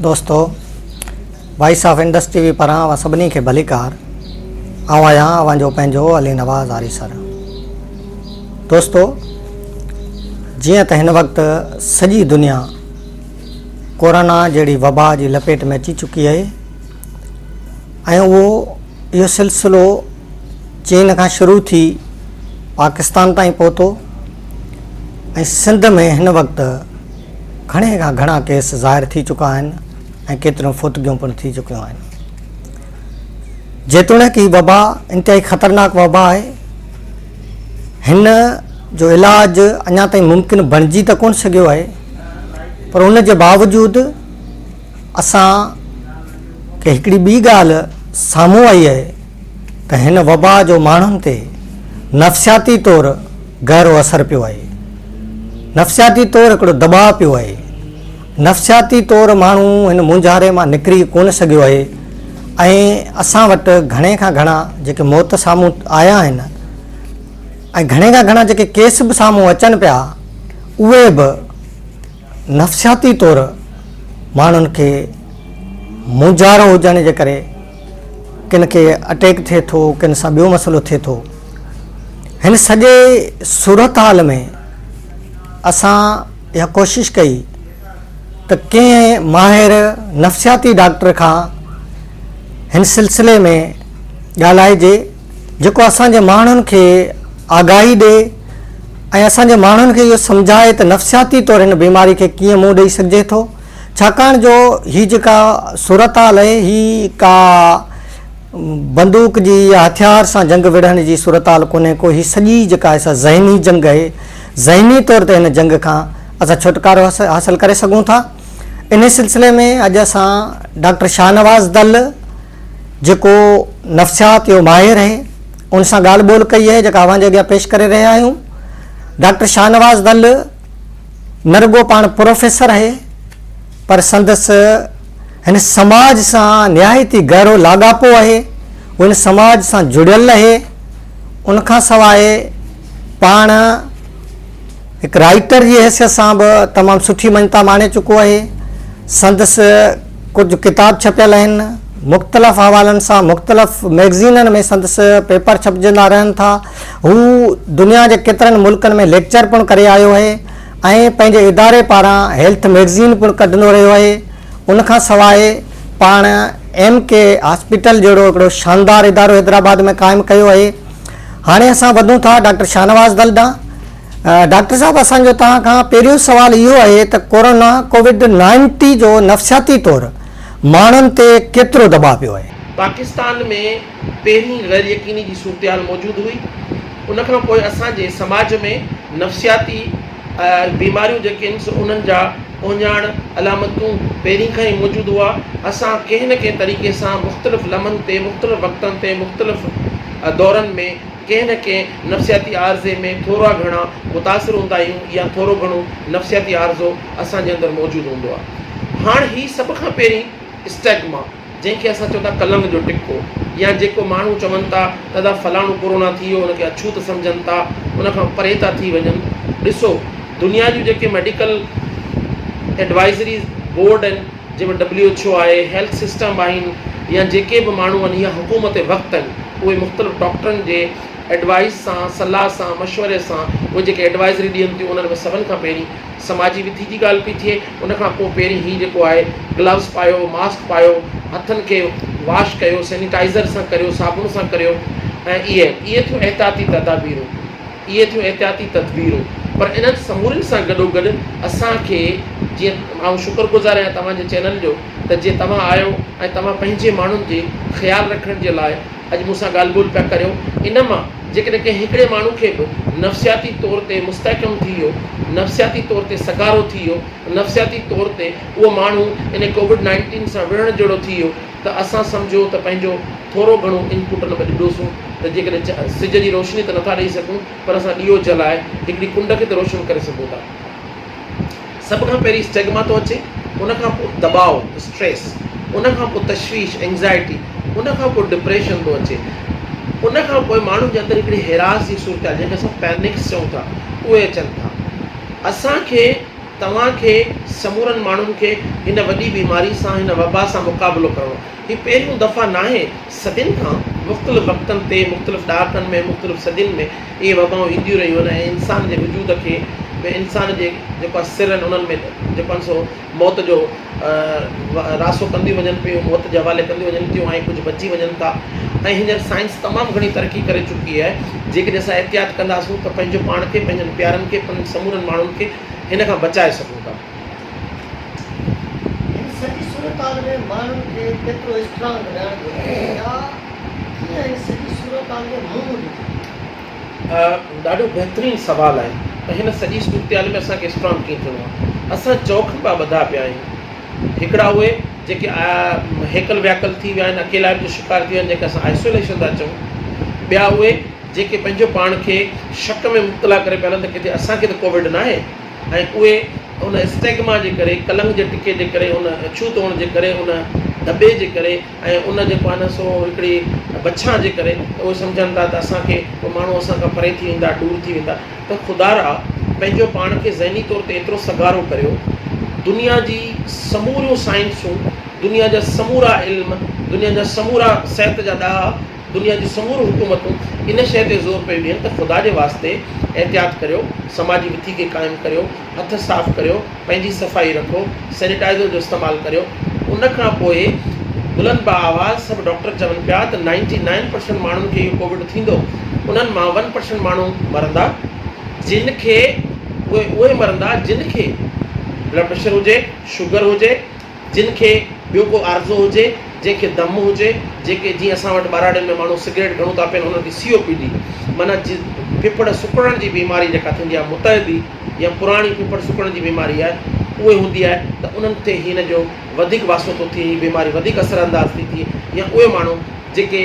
دوستو voice of Indus T V پاران اوهان سڀني کي ڀليڪار. آئون آهيان اوهان جو پنهنجو علي نواز آريسر. دوستو جيئن ته هن وقت سڄي دنيا ڪورونا جهڙي وبا جي لپيٽ ۾ اچي چڪي آهي ۽ اهو اهو سلسلو چين کان شروع ٿي پاڪستان تائين پهتو ۽ سنڌ ۾ هن وقت گهڻي کان گهڻا ڪيس ظاهر ٿي چڪا آهن ۽ ڪيتريون فوتگيون پڻ ٿي چڪيون آهن. جيتوڻيڪ هي وبا انتهائي خطرناڪ وبا آهي، هن جو علاج اڃا تائين ممڪن بڻجي ته ڪونه سگهيو آهي پر ان جي باوجود اسان کي هڪڙي ٻي ڳالهه سامهون آئي آهي ته هن وبا جو ماڻهن تي نفسياتي طور گهرو اثر پيو آهي. نفسياتي طور هڪڙو دٻاء پيو آهي. نفسياتي طور ماڻهو هن مونجهاري مان نڪري ڪونه سگهيو آهي ۽ اسان وٽ گهڻي کان گهڻا جيڪي موت سامهون آيا آهن ۽ گهڻي کان گهڻا جيڪي ڪيس به سامهون اچن پيا اهي به نفسياتي طور ماڻهن کي مونجهارو هجڻ جي ڪري ڪن کي اٽيڪ ٿئي ٿو ڪن سان ٻيو مسئلو ٿئي ٿو. هن سڄي صورتحال ۾ اسان اها ڪوشش ڪئي ته ڪنهن ماهر نفسياتي ڊاڪٽر کان هن سلسلي ۾ ڳالهائجي جيڪو اسان جي ماڻهن کي آگاهي ڏي ۽ اسان جي ماڻهن کي اهو سمجهائي ته نفسياتي طور هن بيماري کي ڪيئن منهن ڏئي سگهجي ٿو ڇاڪاڻ جو هي جيڪا صورتحال آهي هي ڪا بندوق جي يا هٿيار سان جنگ وڙهڻ جي صورتحال ڪونهي ڪو هي سڄي جيڪا آهي سا ذهني جنگ آهي ذهني طور تي هن جنگ کان اسان ڇوٽڪارو حاصل ڪري سگهون ٿا انهي سلسلي ۾ اڄ اسان ڊاڪٽر شاهنواز دل جيڪو نفسيات جو ماهر آهي ان سان ڳالهه ٻولهه ڪئي آهي جيڪا اوهان جي اڳيان پيش ڪري رهيا آهيون ڊاڪٽر شاهنواز دل نه رڳو پاڻ پروفيسر آهي پر سندس هن سماج سان نهايت ئي گهرو لاڳاپو آهي، هو هن سماج سان جڙيل آهي، ان کان سواء پاڻ هڪ رائيٽر جي حيثيت سان به تمام سٺي مڃتا ماڻي چڪو آهي، سندس ڪجهه ڪتاب ڇپيل آهن، مختلف حوالن سان مختلف مئگزينن ۾ سندس پيپر ڇپجندا رهن ٿا. هو دنيا جي ڪيترن ملڪن ۾ ليڪچر پڻ ڪري آيو آهي ۽ پنهنجي اداري پاران هيلٿ مئگزين پڻ ڪڍندو رهيو آهي. ان کان سواء پاڻ ايم ڪي هاسپيٽل جهڙو هڪڙو شاندار ادارو حيدرآباد ۾ قائم ڪيو آهي. هاڻي اسان وڌون ٿا ڊاڪٽر شاهنواز دل ڏانهن. ڊاڪٽر صاحب اسان جو توهان کان پهريون سوال اهو آهي ته ڪورونا ڪووڊ نائنٽي جو نفسياتي طور ماڻهن تي ڪيترو دٻاء پيو آهي؟ پاڪستان ۾ پهرين غير يقيني جي صورتحال موجود هئي، ان کان پوء اسان جي سماج ۾ نفسياتي بيماريون جيڪي آهن سو انهن جا اهڃاڻ، علامتون، پهرين کان ئي موجود هئا، اسان ڪنهن نه ڪنهن طريقي سان مختلف لمحن تي، مختلف وقتن تي، مختلف دورن ۾ ڪنهن نه ڪنهن نفسياتي عارضي ۾ ٿورا گهڻا متاثر هوندا آهيون يا ٿورو گهڻو نفسياتي عارضو اسان جي اندر موجود هوندو آهي. هاڻ هي سڀ کان پهرين اسٽيگما جنهن کي اسان چئون ٿا ڪلنگ جو ٽڪو يا جيڪو ماڻهو چون ٿا ته ادا فلاڻو ڪورونا ٿي ويو ان کي اڇوت سمجهن ٿا ان کان پري ٿا ٿي وڃن ڏسو دنيا جون جيڪي ميڊيڪل ايڊوائزري بورڊ آهن جنهن ۾ ڊبليو ايڇ او آهي هيلٿ سسٽم آهن يا جيڪي به ماڻهو آهن يا حڪومت وقت آهن اهي مختلف ڊاڪٽرن جي ايڊوائز سان صلاح سان مشوري سان اهي جيڪي ايڊوائزري ڏين ٿيون انهن ۾ سڀن کان پهرين سماجي وٿي جي ڳالهه پئي ٿئي، ان کان پوء پهرين هي جيڪو آهي گلوز پايو، ماسڪ پايو، هٿن کي واش ڪيو، سينيٽائيزر سان ڪريو، صابڻ سان ڪريو ۽ اهي اهي ٿيون احتياطي تدابيرون، اهي ٿيون احتياطي تدبيرون پر انهن سمورين سان گڏوگڏ اسان کي جيئن آئون شڪر گذار آهيان توهان جي چينل جو ته جيئن توهان آيو ۽ توهان پنهنجي ماڻهن جي خيال رکڻ جي لاء اڄ مون سان ڳالهه ٻولهه پيا ڪريو، ان مان جيڪڏهن ڪنهن هڪڙي ماڻهو کي به نفسياتي طور تي مستحڪم ٿي ويو، نفسياتي طور تي سگهارو ٿي ويو، نفسياتي طور تي اهو ماڻهو ان ڪووڊ نائنٽين سان وڙهڻ جهڙو ٿي ويو ته اسان سمجهو ته پنهنجو ٿورو گهڻو انپوٽ ان ۾ ڏنوسون ته جيڪڏهن سج جي روشني ته نٿا ڏئي سگهون پر اسان ڏيئو جلائي هڪڙي ڪنڊ کي ته روشن ڪري سگهون ٿا. سڀ کان پهرين اسٽگما ٿو اچي، ان کان پوء دٻاء، Stress، ان کان پوء تشويش، Anxiety، ان کان پوء ڊپريشن ٿو اچي، ان کان پوء ماڻهن جي اندر هڪڙي هراس جي صورتحال جنهن کي اسان Panics چئون ٿا اهي اچن ٿا. اسان کي توهان کي سمورن ماڻهن کي هن وڏي بيماري سان هن وبا سان مقابلو ڪرڻو آهي. هي پهريون دفعا ناهي صدين کان مختلف وقتن تي مختلف ڏهاڪن ۾ مختلف صدين ۾ اهي وبائون اينديون رهيون آهن ۽ انسان جي وجود کي به انسان جي جيڪو آهي سرن انهن ۾ جيڪو آهي سو موت جو راسو ڪنديون وڃن پيون موت جي حوالي ڪنديون وڃن ٿيون ۽ ڪجهه بچي وڃن ٿا ۽ هينئر سائنس تمام گهڻي ترقي ڪري چڪي آهي جيڪڏهن اسان احتياط ڪنداسون ته پنهنجو پاڻ کي پنهنجن پيارن کي پنهنجن سمورن ماڻهن کي هن کان بچائي سگهون ٿا. هن سڄي صورتحال ۾ ماڻهن کي ڪيترو اسٽرانگ رهڻ گهرجي يا ڪيئن هن سڄي صورتحال کي منهن ڏجي؟ ڏاڍو بهترين سوال آهي ته هن سڄي صورتحال ۾ اسان کي اسٽرانگ ڪيئن ٿيڻو آهي. اسان چؤکنڀا ٻڌا پيا آهيون. هڪڙا اهي جيڪي هيڪل وياڪل ٿي ويا آهن، اڪيلائپ جو شڪار ٿي ويا آهن جنهن کي اسان آئسوليشن ٿا چئون. ٻيا اهي جيڪي پنهنجو پاڻ کي شڪ ۾ مبتلا ڪري پيا هلن ته ڪٿي اسان کي ته ڪووڊ ناهي ۽ اهي ان اسٽيگما جي ڪري، ڪلنگ جي ٽڪي جي ڪري، ان اڇوت هئڻ جي ڪري، ان ڌٻي جي ڪري ۽ ان جيڪو آهي نه سو هڪڙي بڇان جي ڪري ته اهي سمجهن ٿا ته اسان کي پوء ماڻهو اسان کان پري ٿي ويندا، ڏور ٿي ويندا ته خدارا پنهنجو پاڻ کي ذهني طور تي ايترو سگهارو ڪريو، دنيا جي سموريون سائنسون، دنيا جا سمورا علم، دنيا جا سمورا صحت جا ڏاها، دنيا جون سموريون حڪومتون ان شيء تي زور پيون ڏين ته خدا جي واسطي احتياط ڪريو، سماجي وٿي کي قائم ڪريو، هٿ صاف ڪريو، پنهنجي صفائي رکو، سينيٽائيزر جو استعمال ڪريو. ان کان پوء بلند باآواز سڀ ڊاڪٽر چون پيا ته نائنٽي نائن پرسنٽ ماڻهن کي اهو ڪووڊ ٿيندو، انهن مان ون پرسنٽ ماڻهو مرندا، جن کي اهي اهي مرندا جن کي بلڊ پريشر هجي، شگر هجي، جن کي ٻيو ڪو عارضو هجي، جنهن کي دم هجي، جيڪي جيئن اسان وٽ ٻهراڙين ۾ ماڻهو سگريٽ گهڻو ٿا پين انهن کي سي او پي ڊي معنيٰ ڦڦڙ سڪڙڻ جي بيماري جيڪا ٿيندي آهي متعدي يا پراڻي ڦڦڙ سڪڙڻ جي بيماري آهي اهي هوندي آهي ته انهن تي هن جو وڌيڪ واسطو ٿو ٿئي هي بيماري وڌيڪ اثر انداز ٿي ٿئي يا اهي ماڻهو جيڪي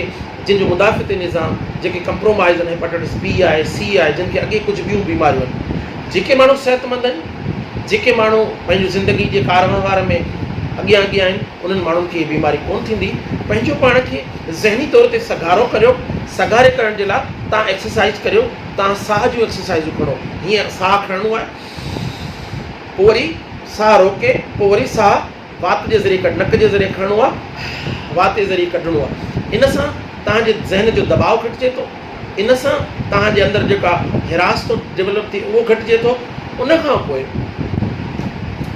جن جو مدافعتي نظام جيڪي ڪمپرومائز آهن هيپاٽائٽس بي آهي سي آهي جن کي اڳي ڪجهه ٻيون بيماريون آهن جيڪي ماڻهو صحتمند آهن جيڪي ماڻهو پنهنجي زندگي جي ڪار وهنوار ۾ اڳيان اڳيان آهن انهن ماڻهن کي هي بيماري ڪونه ٿيندي پنهنجو پاڻ کي ذهني طور تي سگهارو ڪريو سگهاري ڪرڻ جي لاء تان ايڪسرسائز ڪريو تان ساهه جون ايڪسرسائزون کڻو هيئن ساهه کڻڻو آهي پوء وري ساهه روڪي پوء وري ساهه وات جي ذريعي ڪڍ نڪ جي ذريعي کڻڻو آهي وات جي ذريعي ڪڍڻو آهي ان سان توهان جي ذهن جو دٻاء گهٽجي ٿو ان سان توهان جي اندر جيڪا هراس ٿو ڊيولپ ٿئي اهو گهٽجي ٿو ان کان پوء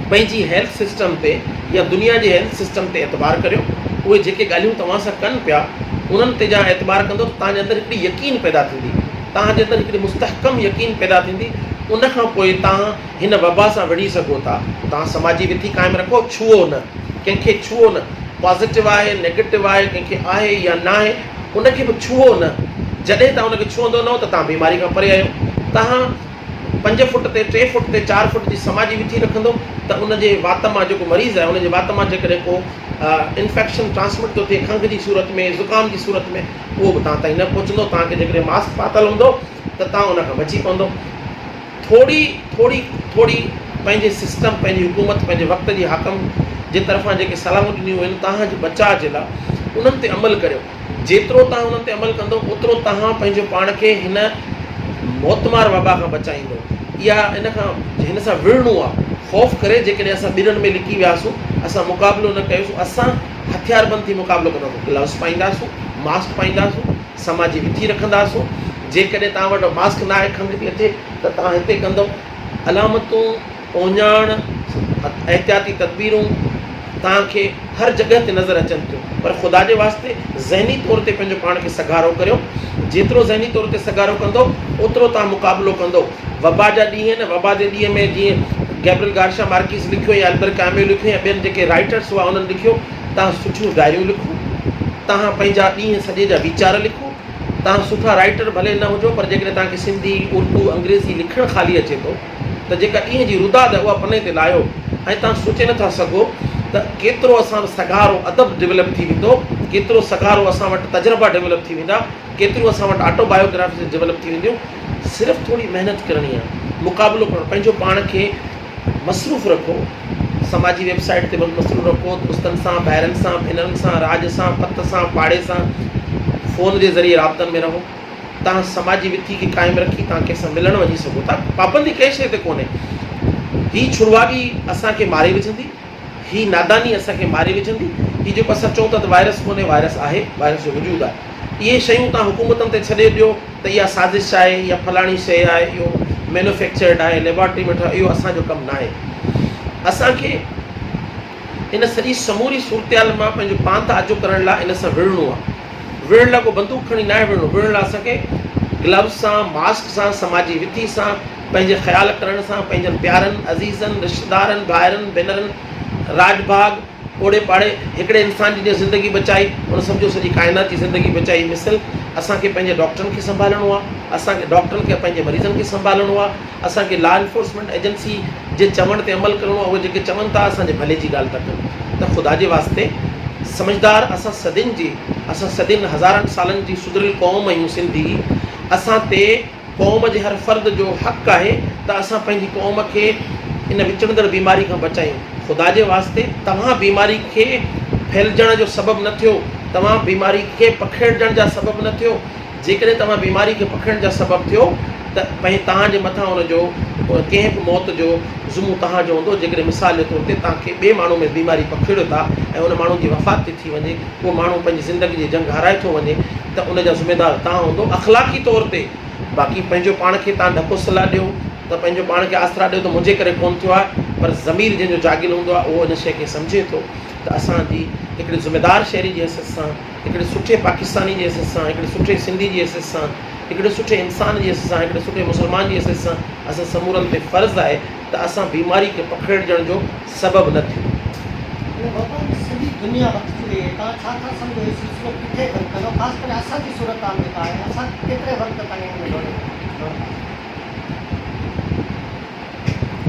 پنهنجي هيلٿ سسٽم تي يا دنيا جي هيلٿ سسٽم تي اعتبار ڪريو اهي جيڪي ڳالهيون توهان سان ڪن پيا انهن تي جا اعتبار ڪندو ته توهان جي اندر هڪڙي يقين پيدا ٿيندي توهان جي اندر هڪڙي مستحڪم يقين پيدا ٿيندي ان کان پوء توهان هن وبا سان وڙهي سگهو ٿا. توهان سماجي وٿي قائم رکو، ڇهو نه، ڪنهن کي ڇهو نه، پازيٽو آهي، نيگيٽو آهي، ڪنهن کي آهي يا ناهي، ان کي به ڇهو نه. جڏهن توهان ان کي ڇهندو نه ته توهان بيماري کان پري آهيو. توهان پنج فوٽ تي، ٽي فوٽ تي، چار فوٽ جي سماجي وٿي رکندو ته ان جي وات مان جيڪو مريض آهي، ان جي وات مان جيڪڏهن ڪو انفيڪشن ٽرانسمٽ ٿو ٿئي کنگهه جي صورت ۾، زڪام جي صورت ۾، اهو به توهان تائين نه پهچندو. توهان کي جيڪڏهن ماسڪ پاتل هوندو ته توهان ان کان بچي پوندو. ٿوري ٿوري ٿوري پنهنجي سسٽم پنهنجي حڪومت پنهنجي وقت جي حاڪم جي طرفان جيڪي صلاحون ڏنيون ويون توهان جي بچاء جي لاء انهن تي عمل ڪريو جيترو توهان انهن تي عمل ڪندو اوترو توهان پنهنجو پاڻ کي هن موتمار وبا کان بچائيندو اها ان کان هن سان وڙهڻو آهي خوف ڪري جيڪڏهن اسان ٻرن ۾ لڪي وياسون اسان مقابلو نه ڪيوسون اسان هٿياربند ٿي مقابلو ڪنداسون گلوز پائينداسون ماسڪ پائينداسون سماجي وٿي رکنداسون، جيڪڏهن توهان وٽ ماسڪ نه آهي کنگهه ٿي اچي ته توهان هتي ڪندؤ. علامتون، اهڃاڻ، احتياطي تدبيرون توهان کي هر جڳهه تي نظر اچن ٿيون پر خدا جي واسطي ذهني طور تي پنهنجو پاڻ کي سگهارو ڪريو، جيترو ذهني طور تي سگهارو ڪندؤ اوترو توهان مقابلو ڪندؤ. وبا جا ڏينهن آهن، وبا جي ڏينهن ۾ جيئن گيبريل گارشا مارڪيز لکيو يا البرٽ ڪاميو لکيو يا ٻين جيڪي رائيٽرس هئا انهن لکيو توهان سٺيون ڊائريون لکو، توهان پنهنجا ڏينهن سڄي جا ويچار لکو، توهان سٺا رائيٽر ڀلي نه هجو پر جيڪڏهن توهان کي سنڌي، اردو، انگريزي لکڻ خالي اچي ٿو ته جيڪا ڏينهن جي رداد آهي اها پني تي لاهيو ۽ توهان سوچي نٿا سگهو ته ڪيترو اسان وٽ سگهارو ادب ڊولپ ٿي ويندو، ڪيترو سگهارو اسان وٽ تجربا ڊولپ ٿي ويندا، ڪيتريون اسان وٽ آٽو بايوگرافيز ڊولپ ٿي وينديون. صرف ٿوري محنت ڪرڻي آهي، مقابلو ڪرڻو، پنهنجو پاڻ کي مصروف رکو، سماجي ويب سائيٽ تي مصروف رکو، دوستن سان، ڀائرن سان، ڀينرن سان، راڄ سان، پت سان، پاڙي سان فون جي ذريعي رابطن ۾ رهو. توهان سماجي وٿي کي قائم رکي توهان ڪنهن سان ملڻ وڃي سگهو ٿا. پابندي ڪنهن شيء تي ڪونهي. هي ڇڙواڳي اسان کي ماري وجهندي، هي ناداني اسان کي ماري وجهندي، هي جيڪو اسان چئون ٿا ته وائرس ڪونهي، وائرس آهي، وائرس جو وجود آهي. اهي شيون توهان حڪومتن تي ڇڏي ڏيو ته اها سازش آهي، اها فلاڻي شيء آهي، اهو مينوفيڪچرڊ آهي، ليبارٽري ۾ ٺهيو، اهو اسان جو ڪم ناهي. اسان کي ان سڄي سموري صورتحال مان پنهنجو پانڌ آجو ڪرڻ لاء ان سان وڙهڻو آهي. وڙهڻ لاء ڪو بندوق کڻي ناهي وڙهڻو، وڙهڻ لاء اسان کي گلوز سان، ماسڪ سان، سماجي وٿي سان، پنهنجي خيال ڪرڻ سان، پنهنجن پيارن، عزيزن، رشتيدارن، ڀائرن، ڀينرن، راڄ ڀاڳ، اوڙي پاڙي، هڪڙي انسان جي جنهن زندگي بچائي، ان سمجهو سڄي ڪائنات جي زندگي بچائي مثل اسان کي پنهنجي ڊاڪٽرن کي سنڀالڻو آهي، اسان کي ڊاڪٽرن کي پنهنجي مريضن کي سنڀالڻو آهي، اسان کي لا انفورسمينٽ ايجنسي جي چوڻ تي عمل ڪرڻو آهي، اهي جيڪي چون ٿا اسان جي ڀلي جي ڳالهه ٿا ڪن ته خدا جي واسطي سمجهدار اسان صدين جي اسان صدين هزارن سالن جي سڌريل قوم آهيون سنڌي اسان تي قوم جي هر فرد جو حق آهي ته اسان پنهنجي قوم کي ان وچڙندڙ بيماري کان بچايون. خدا جي واسطي توهان بيماري کي ڦهلجڻ جو سبب نه ٿيو، توهان بيماري کي پکيڙجڻ جا سبب نه ٿيو، جيڪڏهن توهان بيماري کي پکيڙڻ جا سبب ٿيو ته پنهنجي توهان جي مٿان ان جو ڪنهن به موت جو ذمو توهان جو هوندو، جيڪڏهن مثال جي طور تي توهان ڪنهن ٻئي ماڻهو ۾ بيماري پکيڙيو ٿا ۽ ان ماڻهو جي وفات ٿي ٿي وڃي، اهو ماڻهو پنهنجي زندگي جي جنگ هارائي ٿو وڃي ته ان جا ذميدار توهان هوندو اخلاقي طور تي، باقي پنهنجو پاڻ کي توهان ڍڪو صلاح ڏيو ته پنهنجو پاڻ کي آسرا ڏيو ته منهنجي ڪري ڪونه ٿيو آهي پر ضمير جنهن جو جاڳيل هوندو آهي اهو ان شيء کي سمجهي ٿو ته اسان جي هڪڙي ذميدار شهري جي حيثيت سان هڪڙي سٺي پاڪستاني جي حيثيت سان هڪڙي سٺي سنڌي جي حيثيت سان هڪڙي سٺي انسان جي حيثيت سان هڪڙي سٺي مسلمان جي حيثيت سان اسان سمورن تي فرض آهي ته اسان بيماري کي پکيڙجڻ جو سبب نه ٿيون. هن وبا ۾ سڄي دنيا وٺجي وئي آهي، توهان ڇا ٿا سمجهو هي سلسلو ڪٿي بند ڪندو، خاص ڪري اسان جي صورتحال جيڪا آهي اسان ڪيتري وقت تائين ان ۾ لڙنداسين؟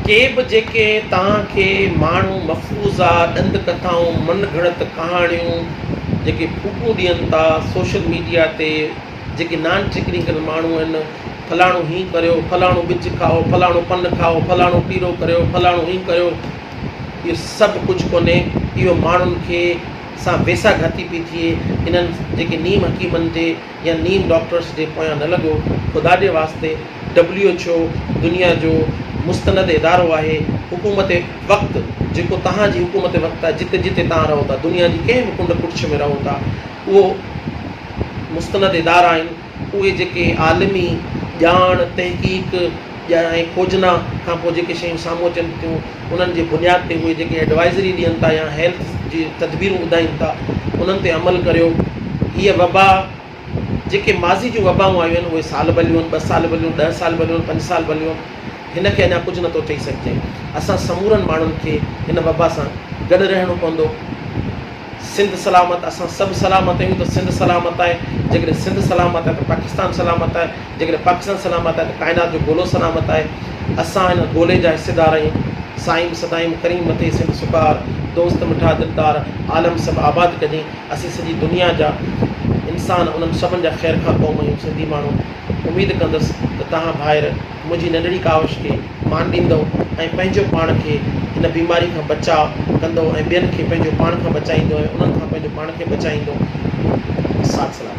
ڪي به جيڪي توهان کي ماڻهو مفروضا، ڏند ڪٿائون، من گهڙت ڪهاڻيون جيڪي ڦوڪون ڏين ٿا سوشل ميڊيا تي جيڪي نان ٽيڪنيڪل ماڻهو آهن فلاڻو هين ڪريو، فلاڻو ٻج کائو، فلاڻو پن کائو، فلاڻو پيرو ڪريو، فلاڻو هين ڪريو، اهو سڀ ڪجهه ڪونهي، اهو ماڻهن کي سان ويساهه گهاتي پئي ٿئي، انهن جيڪي نيم حڪيمن جي يا نيم ڊاڪٽرس جي پويان نه لڳو، خدا جي واسطي ڊبليو ايڇ او دنيا جو مستند ادارو آهي، حڪومت وقت جيڪو توهان جي حڪومت وقت آهي جتي جتي توهان رهو ٿا دنيا جي ڪنهن به ڪنڊ ڪڙڇ ۾ رهو ٿا اهو مستند ادارا آهن. اهي جيڪي عالمي ڄاڻ، تحقيق ۽ کوجنا کان پوء جيڪي شيون سامهون اچن ٿيون، انهن جي بنياد تي اهي جيڪي ايڊوائزري ڏين ٿا يا هيلٿ جي تدبيرون ٻڌائين ٿا، انهن تي عمل ڪريو. هيء وبا، جيڪي ماضي جون وبائون آيون آهن، اهي سال ڀليون آهن، ٻه سال ڀليون، ڏهه سال ڀليون، پنج سال ڀليون، هن کي اڃا ڪجهه نٿو چئي سگهجي. اسان سمورن ماڻهن کي هن وبا سان گڏ رهڻو پوندو. سنڌ سلامت اسان سڀ سلامت آهيون ته سنڌ سلامت آهي جيڪڏهن سنڌ سلامت آهي ته پاڪستان سلامت آهي جيڪڏهن پاڪستان سلامت آهي ته ڪائنات جو گولو سلامت آهي اسان هن گولي جا حصيدار آهيون سائين سدائين ڪرين مٿي سنڌ سڪار دوست مٺا دلدار عالم سڀ آباد ڪجين اسين سڄي دنيا جا انسان انهن سڀن جا خير خواهه قوم آهيون سنڌي ماڻهو اميد ڪندس ته توهان ڀائر منهنجي ننڍڙي ڪاوش کي مان ڏيندؤ ۽ پنهنجو پاڻ کي هن بيماري کان بچاء ڪندؤ ۽ ٻين کي پنهنجو پاڻ کان بچائيندؤ ۽ انهن کان پنهنجو پاڻ کي بچائيندؤ. ساٿ سلامت.